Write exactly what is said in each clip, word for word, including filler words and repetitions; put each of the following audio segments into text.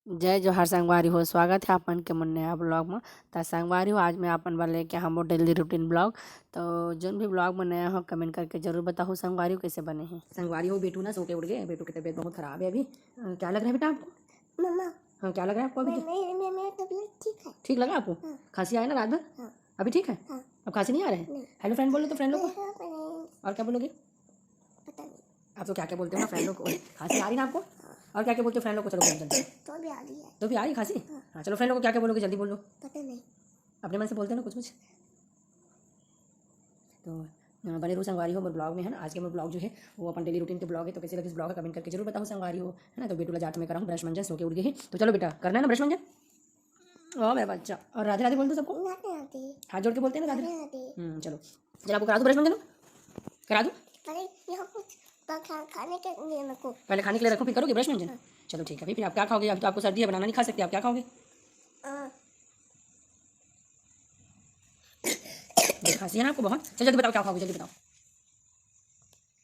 जय जोहार संगवारी हो, स्वागत है आप मन के मोर नया ब्लॉग में। त संगवारी हो, आज मैं आप मन बर लेके आहूँ डेली रूटीन ब्लॉग। तो जोन भी ब्लॉग में नया हो, कमेंट करके जरूर बताहू संगवारी हो, कैसे बने हैं। संगवारी हो, बेटू ना सो के उठ गए। बेटू की तबीयत बहुत खराब है अभी। अ, क्या लग रहा है बेटा आपको? मम्मा। हाँ, क्या लग रहा है आपको अभी? मैं, मैं, मैं, मेरी तबीयत ठीक है। ठीक लगा आपको? हाँ। खांसी आया ना रात भर? हाँ। अभी ठीक है? हाँ। अब खांसी नहीं आ रहा है? नहीं। हेलो फ्रेंड बोलो तो फ्रेंड लोग को। Hello friend. और क्या बोलोगे? पता नहीं। आप तो क्या क्या बोलते हो ना फ्रेंड लोग को। खांसी आ रही ना आपको? हाँ। और क्या क्या बोलते हो फ्रेंड लोग को? चलो बोलो जल्दी। तो भी आ रही है। तो भी आ रही खांसी? हाँ। हाँ, चलो फ्रेंड लोग को क्या क्या बोलोगे, जल्दी बोलो। पता नहीं। अपने मन से बोलते हो ना कुछ कुछ। तो अ, बने रहू संगवारी हो मोर ब्लॉग में, है ना। आज के मोर ब्लॉग जो है वो अपन डेली रूटीन के ब्लॉग है। तो कैसे लगिस ब्लॉग है, कमेंट करके जरूर बताहू संगवारी हो, है ना। तो बेटू ला जात में कराहूँ ब्रश मंजन, सो के उठ गए हैं। तो चलो बेटा, करना है ना ब्रश मंजन? वाह मेरा बच्चा। और राधे राधे बोल दो सबको। राधे राधे। हाथ जोड़ के बोलते हैं ना राधे। राधे राधे। हम्म, चलो। चलो आपको करा दूँ ब्रश मंजन? करा दूँ? अरे, यहाँ कुछ खा-, खाने के लिए रखो। पहले खाने के लिए रखो, फिर करोगे ब्रश मंजन? हाँ। चलो ठीक है, अभी फिर आप क्या खाओगे? अभी तो आपको सर्दी है, बनाना नहीं खा सकते, आप क्या खाओगे? अ, ये खांसी है ना आपको बहुत? चलो जल्दी बताओ क्या खाओगे, जल्दी बताओ।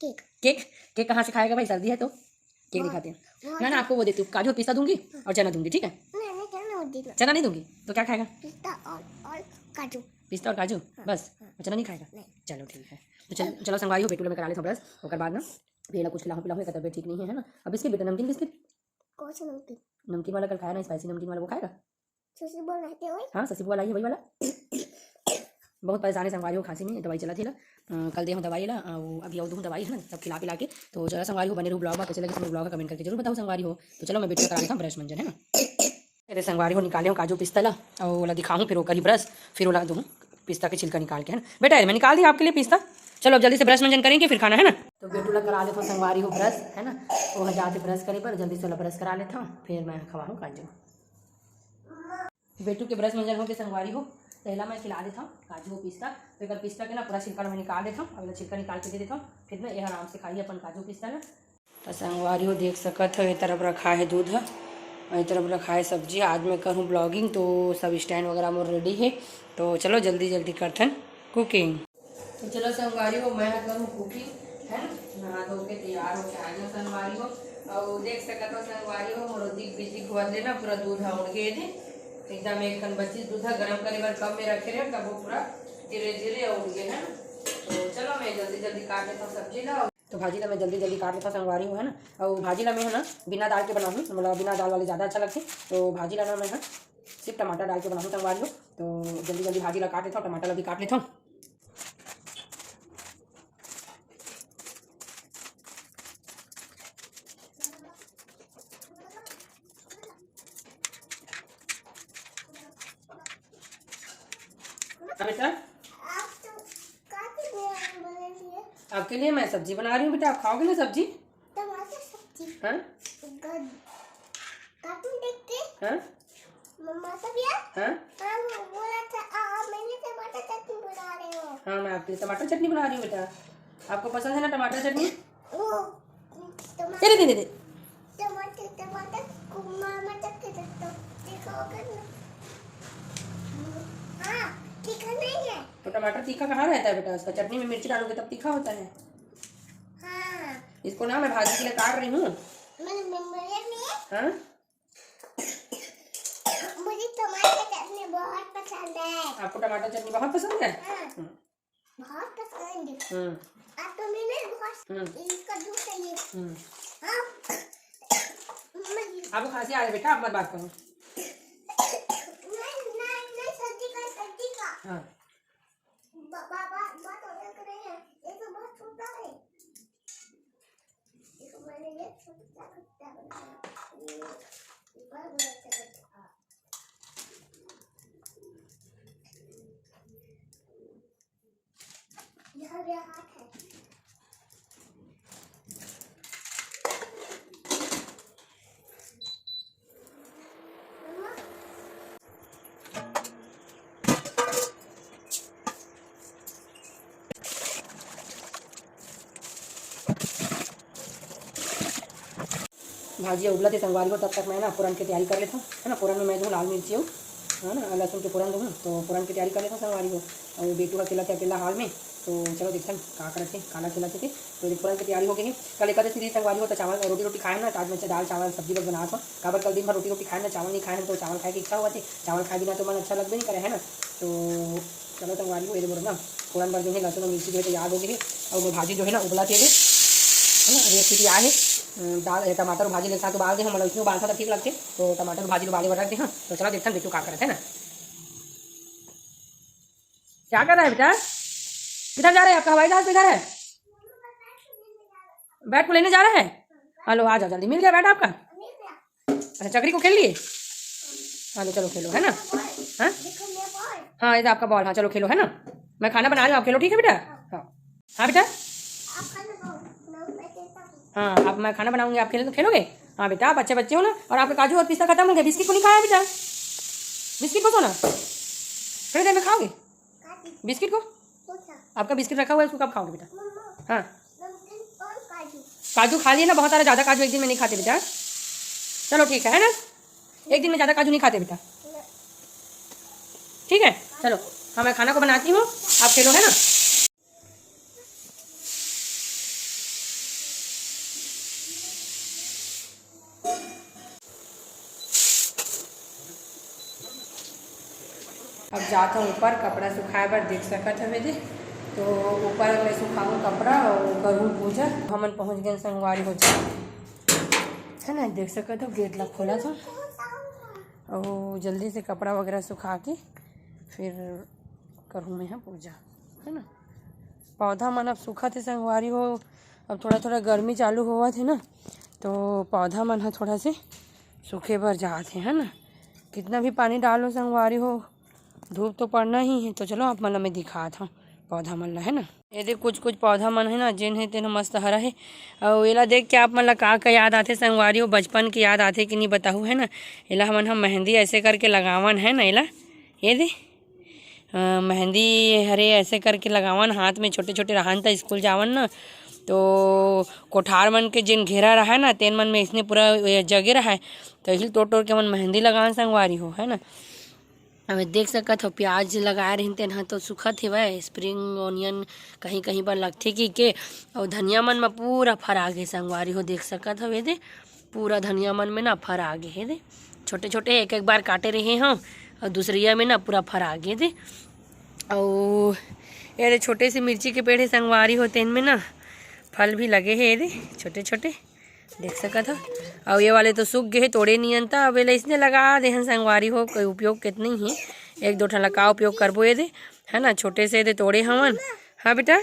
केक। केक? केक कहाँ से खाएगा भाई, सर्दी है तो केक नहीं हाँ। खाते हैं। हाँ, ना ना, तो आपको वो देती हूँ, काजू और पिस्ता दूंगी और चना दूंगी, ठीक है? नहीं, नहीं, चना मत देना। चना नहीं दूंगी तो क्या खाएगा? पिस्ता और, और काजू। पिस्ता और काजू? हाँ, बस? हाँ। और चना नहीं खाएगा? नहीं। चलो ठीक है। तो चल, चलो संगवारी हो, बेटू ला मैं करा लेता हूँ ब्रश, ओकर बाद ना फिर कुछ खिलाऊँ पिलाऊँ, एकर तबीयत ठीक नहीं है, है ना। अब बिस्किट बेटा, नमकीन बिस्किट? कौन सा नमकीन? नमकीन वाला कल खाया ना, स्पाइसी नमकीन वाला, वो खाएगा? शशि बोल रहे थे वही? हाँ, शशि वाला ही है, वही वाला। बहुत परेशान है संगवारी हो खांसी में, दवाई चला थी ला। अ, कल दे हूँ दवाई ला, अ, वो अभी और दूँ दवाई, है ना, सब खिला पिला के। तो चलो संगवारी हो, बने रहू ब्लॉग में। कैसे लगे ब्लॉग का कमेंट करके जरूर बताओ संगवारी हो। तो चलो मैं बेटू ला करा लेता हूँ ब्रश मंजन, है ना। अरे संगवारी हो, निकाले हूँ काजू पिस्ता ला, और ओला दिखाहूँ, फिर ओकरी ब्रश, फिर ओला दूँ पिस्ता के छिलका निकाल के, है ना। बेटा, मैं निकाल दी आपके लिए पिस्ता। चलो अब जल्दी से ब्रश मंजन करेंगे, फिर खाना, है ना। तो बेटू ला करा लेता हूँ संगवारी हो ब्रश, है ना। वो जाते ब्रश करे पर, जल्दी से ओला ब्रश करा लेता हूँ, फिर मैं खवाहूँ काजू। बेटू के ब्रश मंजन होके संगवारी हो, पहला मैं खिला देता हूँ काजू और पिस्ता। तो एक पिस्ता के ना पूरा छिलका मैं निकाल देता हूँ, अब छिलका निकाल के दे देता हूँ, फिर ना ये आराम से खाइए अपन काजू पिस्ता ना। तो संगवारी हो देख सकत हो, ये तरफ रखा है दूध ह, और ये तरफ रखा है सब्जी। आज मैं करूँ ब्लॉगिंग, तो सब स्टैंड वगैरह मोर रेडी है। तो चलो जल्दी जल्दी करथन कुकिंग। तो चलो संगवारी हो, मैं ह करूँ कुकिंग, है ना। नहा धो के तैयार होके आ गया संगवारी हो। और देख सकत हो संगवारी हो, मोर दिख बिजी होवत ले ना पूरा दूध ह उड़ गए थे। एकदम एक कन बच्ची दूध ह गरम करे बर कप में रखे रहे, तब वो पूरा धीरे धीरे उड़ गए, है ना। तो चलो मैं जल्दी जल्दी काट लेता हूँ सब्जी ला। तो भाजी ला मैं जल्दी जल्दी काट लेता हूँ संगवारी हो, है ना। और भाजी ला मैं, है ना, बिना दाल के बनाऊँ, मतलब बिना दाल वाले ज़्यादा अच्छा लगथे। तो भाजी ला ना मैं, है, सिर्फ टमाटर डाल के बनाऊँ संगवारी हो। तो जल्दी जल्दी भाजी ला काट लेता हूँ, टमाटर ला भी काट लेता हूँ। हाँ बेटा, आप तो काफी देर बना लिए। आपके लिए मैं सब्जी बना रही हूँ बेटा, आप खाओगे ना सब्जी? टमाटर सब्जी। हाँ? गद-, कार्टून देख के हाँ? मम्मा सब यार? हाँ? हाँ, वो बोला था, आ, आ, मैंने टमाटर चटनी बना रहे हो। हाँ, मैं आपके लिए टमाटर चटनी बना रही हूँ बेटा। आपको पसंद है ना टमाटर चटनी? वो, टमाटर तेरे दे, दे, दे। टमाटर, टमाटर, मम्मा चटनी तो देखो अगर ना। हाँ, तीखा नहीं है। तो टमाटर तीखा कहाँ रहता है बेटा? उसका चटनी में मिर्ची डालोगे तब तीखा होता है। हाँ। इसको ना मैं भाजी के लिए काट रही हूँ। मैं, मैं, मैं, मैं, हाँ? मुझे टमाटर चटनी बहुत पसंद है। आपको टमाटर चटनी बहुत पसंद है? हाँ। हम्म। बहुत पसंद है। हम्म। आपको मैंने बहुत हम्म। इसका जूस चाहिए। हम्म। हाँ। मैं आपको खांसी आ रही है बेटा, आप मत बात करो। नहीं, नहीं, नहीं, सर्दी का, सर्दी का। हाँ। बा-, बा-, बा-, बात हो रही है। ये तो बहुत छोटा है। देखो, मैंने ये छोटा सा कुत्ता बनाया। ये बड़ा, बड़ा सा कुत्ता। यहाँ मेरा हाथ है। भाजी उबलत हे संगवारी हो, तब तक मैं ना फोरन के तैयारी कर लेथंव, है ना। फोरन में मैं दूहूँ लाल मिर्ची हो, है ना, लहसुन के फोरन दूहूँ, तो फोरन के तैयारी कर लेथंव संगवारी हो। अउ बेटू अकेला के अकेला हाल में, तो चलो देखथन का करत हे, काला खेलत हे। तो ये फोरन के तैयारी हो गई है। कल एकादशी दिन संगवारी हो, तो चावल रोटी रोटी खाए ना, तो आज मैं दाल चावल सब्जी बस बनात हूँ। काबर कल दिन भर रोटी रोटी खाए ना, चावल नहीं खाए हैं, तो चावल खाए की इच्छा हुआ थी। चावल खाए बिना तो मन अच्छा लगबे नहीं करे, है ना। तो चलो संगवारी हो, ये मोर ना फोरन बर जो है लहसुन और मिर्ची जो है तैयार हो गई है। और वो भाजी जो है ना उबला के है ना, अभी एक सीटी आ है। अम, दाल, टमाटर भाजी के साथ उबाल दे हम, मतलब इसमें उबालता तो ठीक लगते। तो टमाटर भाजी उबाले बर रख दे हम। तो चलो देखथन बिट्टू का करत है ना। क्या कर रहा है बेटा? किधर जा रहे हैं? आपका हवाई जहाज किधर है? बैट को लेने जा रहा है। हेलो, आ जाओ जल्दी, मिल गया बैट आपका? अच्छा, चकरी को खेल लिए? हेलो, चलो खेलो, है ना? हाँ, हाँ, ये तो आपका बॉल। हाँ, चलो खेलो, है ना? मैं खाना बना रही हूँ, आप खेलो, ठीक है बेटा? हाँ, हाँ बेटा। हाँ, अब मैं खाना बनाऊंगी, आप खेलो, खेलोगे? हाँ बेटा, आप अच्छे बच्चे हो ना। और आपका काजू और पिस्ता खत्म हो गया, बिस्किट को नहीं खाया बेटा? बिस्किट को सोना, थोड़ी देर में खाओगे बिस्किट को। आपका बिस्किट रखा हुआ है, उसको कब खाओगे बेटा? हाँ, काजू खा लिए ना, बहुत सारा, ज़्यादा काजू एक दिन में नहीं खाते बेटा। चलो ठीक है, है ना? एक दिन में ज़्यादा काजू नहीं खाते बेटा। ठीक है, चलो, हाँ, मैं खाना को बनाती हूँ, आप खेलो, है ना? अब जात हूँ ऊपर कपड़ा सुखाए बर, देख सकत हवे दे। तो ऊपर मैं सुखाऊँ कपड़ा और करूँ पूजा। हमन पहुँच गए संगवारी हो जा, है ना, देख सकत हो गेट ला खोला था। और जल्दी से कपड़ा वगैरह सुखा के फिर करूँ मैं यहाँ पूजा, है ना। पौधा मन अब सूखत हे संगवारी हो, अब थोड़ा थोड़ा गर्मी चालू होवत हे ना, तो पौधा मन ह थोड़ा से सूखे बर जात हे, है ना। कितना भी पानी डालो संगवारी हो, धूप तो पड़ना ही है। तो चलो आप मन ला मैं दिखात हूँ पौधा मन ला, है ना। ये दे कुछ कुछ पौधा मन है ना, जेन है तेन ह मस्त हरा है। और एला देख के आप मन ला का का याद आथे संगवारी हो, बचपन के याद आथे कि नहीं बताहू, है ना। एला हमन हम मेहंदी ऐसे करके लगावन, है ना, एला, ये दे। अ, मेहंदी हरे ऐसे करके लगावन हाथ में, छोटे छोटे रहन त स्कूल जावन न, तो कोठार मन के जेन घेरा रहय ना, तेन मन में इसने पूरा ये जगे रहय, तो इसलिए तोड़ तोड़ के हमन मेहंदी लगावन संगवारी हो, है ना। अब देख सकत हो प्याज लगाए रहिन, तेन ह तो सुखत हेवय, स्प्रिंग ओनियन कहीं कहीं पर लगथे की के, अउ धनिया मन म पूरा फरा गे संगवारी हो, देख सकत हव एदे। पूरा धनिया मन में ना फर आ गे हे दे, छोटे छोटे एक एक बार काटे रहे हव, और दूसरिया में ना पूरा फर आ गे दे। और ये दे छोटे से मिर्ची के पेड़ हे संगवारी हो, तेन में ना फल भी लगे हे दे छोटे छोटे, देख सकत हो। और ये वाले तो सूख गए हे, तोड़े नहीं अंता, अब एला इसने लगा दे हन संगवारी हो, कोई उपयोग के नहीं है, एक दो ठन ला का उपयोग करबो ये दे, है ना। छोटे से दे तोड़े हवन। हाँ बेटा,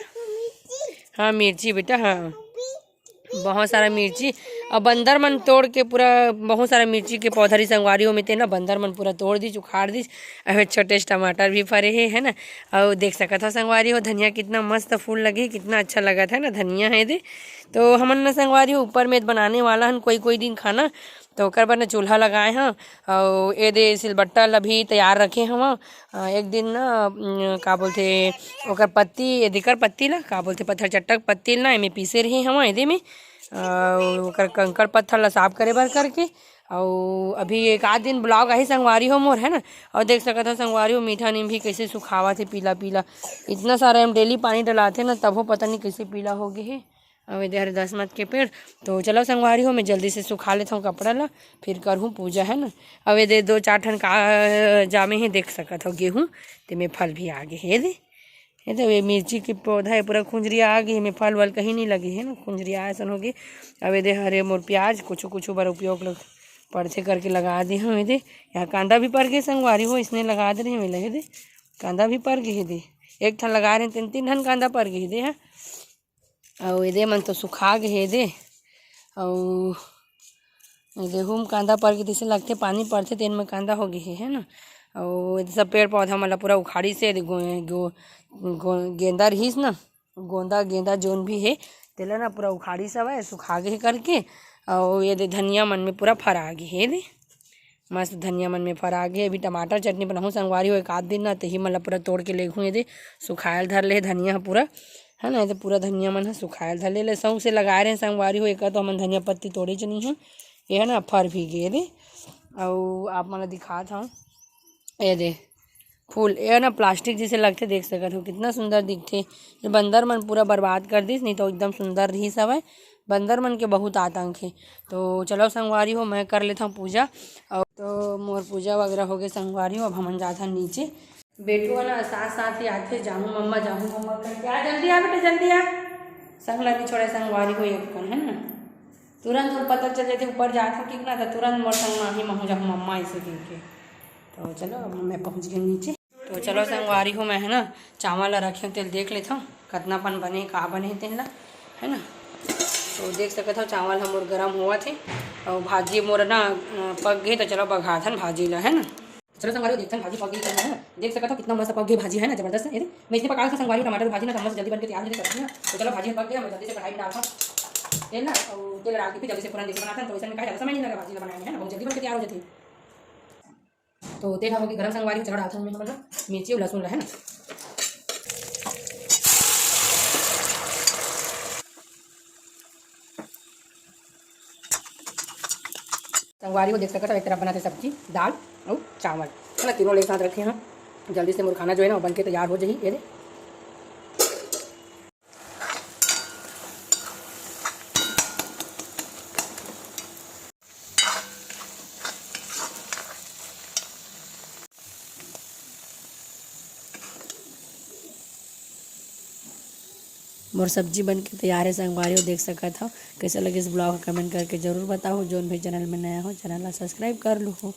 हाँ मिर्ची बेटा, हाँ। बहुत सारा मिर्ची, और बंदर मन तोड़ के पूरा, बहुत सारा मिर्ची के पौधा रही संगवारी हो, में ते ना बंदर मन पूरा तोड़ दिस, उखाड़ दिस। अबे छोटे से टमाटर भी फरे हे, है ना। और देख सकत हो संगवारी हो, धनिया कितना मस्त फूल लगे, कितना अच्छा लगत है ना, धनिया है दे। तो हमन ना संगवारी हो ऊपर में बनाने वाला हन कोई कोई दिन खाना, तो ओकर बर ना चूल्हा लगाए हन। और ए दे सिलबट्टा ला भी तैयार रखे हवा। अ, एक दिन ना, उम, का बोलथे, ओकर पत्ती, ए देकर पत्ती ला का बोलथे, पत्थर चट्टा के पत्ती ला ना एमे पीसे रहे हवा एदे में। अ, ओकर कंकड़ पत्थर ला साफ करे बर करके। और अभी एक आध दिन ब्लॉग आही संगवारी हो मोर, है ना। और देख सकत हो संगवारी हो, मीठा नीम भी कैसे सुखावत हे पीला पीला। इतना सारा हम डेली पानी डलाते ना, तबो पता नहीं कैसे पीला हो गए हे। अब एदे हरे दसमत के पेड़। तो चलो संगवारी हो, मैं जल्दी से सुखा लेता हूँ कपड़ा ला, फिर करहूँ पूजा, है ना। अब एदे दो चार ठन का जामे हे, देख सकत हो गेहूँ, तेमे फल भी आ गे हे। एदे, एदे ये मिर्ची के पौधा है, पूरा खुंजरिया आ गे, एमे फल वल कहीं नहीं लगे हे ना, खुंजरिया ऐसन हो गे। अब एदे हरे मोर प्याज कुछ कुछ बर उपयोग लग पड़थे करके लगा दे हूँ। एदे यहाँ कांदा भी पर गे संगवारी हो, इसने लगा दे रहे हैं, एदे कांदा भी पर गे हे दे, एक ठन लगा रहे हैं, तीन तीन ठन कांदा पर गे हे दे, हाँ। अउ एदे मन तो सुखा गे हे एदे। अउ गेहूं म कांदा पर गे तइसे लगथे, पानी परथे तेन म कांदा हो गे हे, है ना। अउ एदे सब पेड़ पौधा मन ला पूरा उखाड़िस हे, एदे गो-, गो-, गो-, गेंदा रहिस ना, गोंदा गेंदा जोन भी हे, तेला ना पूरा उखाड़िस हवय, सुखा गे हे करके। अउ एदे धनिया मन में पूरा फरा गे हे एदे। मस्त धनिया मन में फरा गे। अभी टमाटर चटनी बनाहूँ संगवारी हो, एक आध दिन ना, तेही मन ला पूरा तोड़ के लेगहूँ। एदे सुखायल धर ले हे धनिया ह पूरा, है ना। एदे पूरा धनिया मन ह सुखायल धर ले, ले सौंसे लगाए रहे संगवारी हो। एकर तो हमन धनिया पत्ती तोड़े च नहीं है, ये है ना, फर भी गे एदे। अउ आप मन ला दिखात हव, एदे फूल, ये ना प्लास्टिक जैसे लगथे, देख सकत हो कितना सुंदर दिखथे। ये बंदर मन पूरा बर्बाद कर दिस, नहीं तो एकदम सुंदर रहिस हवय। बंदर मन के बहुत आतंक हे। तो चलो संगवारी हो, मैं कर लेथव पूजा। और तो मोर पूजा वगैरह हो गए संगवारी हो, अब हमन जाथन नीचे। बेटू ह ना साथ साथ ही आथे, "जाहूँ मम्मा, जाहूँ मम्मा" करके। "आ, जल्दी आ बेटा, जल्दी आ।" संग ला नहीं छोड़े संगवारी हो एक कन, है ना। तुरंत मोर पता चल जाथे ऊपर जात हो कि ना, तो तुरंत मोर संग माही महू जाहूँ मम्मा ऐसे कह के। तो चलो अब मैं पहुँच गई नीचे। तो चलो संगवारी हो, मैं है ना चावल ला रखे हूँ, तेल देख लेथव कतना पन बने, का बने हे तेन ला, है ना। तो देख सकत हो चावल ह मोर गरम होवत हे। और भाजी मोर ना अ, पक गई, तो चलो बघारथन भाजी ला, है ना। चलो संगवारी हो, देखथन भाजी पक गई कि नहीं, है ना। देख सकत हो कितना मस्त पक गई भाजी, है ना, जबरदस्त। ये दे, मैं इसलिए पका रहा था संगवारी हो, टमाटर भाजी ना तो मस्त जल्दी बन के तैयार हो जाती सब्जी ना। तो चलो भाजी पक गया, मैं जल्दी से कढ़ाई में डालता हूँ तेल ना, और तेल डाल के फिर जल्दी से फोरन देके बनाता हूँ। तो ऐसे में का ज़्यादा समय नहीं लगा भाजी ला बनाने में, है ना, बहुत जल्दी बन के तैयार हो जाती है। तो तेल हो गई गरम संगवारी हो, चलो डालता हूँ मैं मतलब मिर्ची और लहसुन ला, है ना। संगवारी हो देख सकत हो, एक तरफ बनाते सब्जी, दाल और चावल, है ना, तीनों एक साथ रखे हैं। जल्दी से मोर खाना जो है ना, वो बन के तैयार हो जाही। ये दे, मोर सब्जी बन के तैयार है संगवारी हो, देख सकत हो। कैसे लगे इस ब्लॉग को कमेंट करके जरूर बताओ। जोन भी चैनल में नया हो, चैनल ला सब्सक्राइब कर लो हो।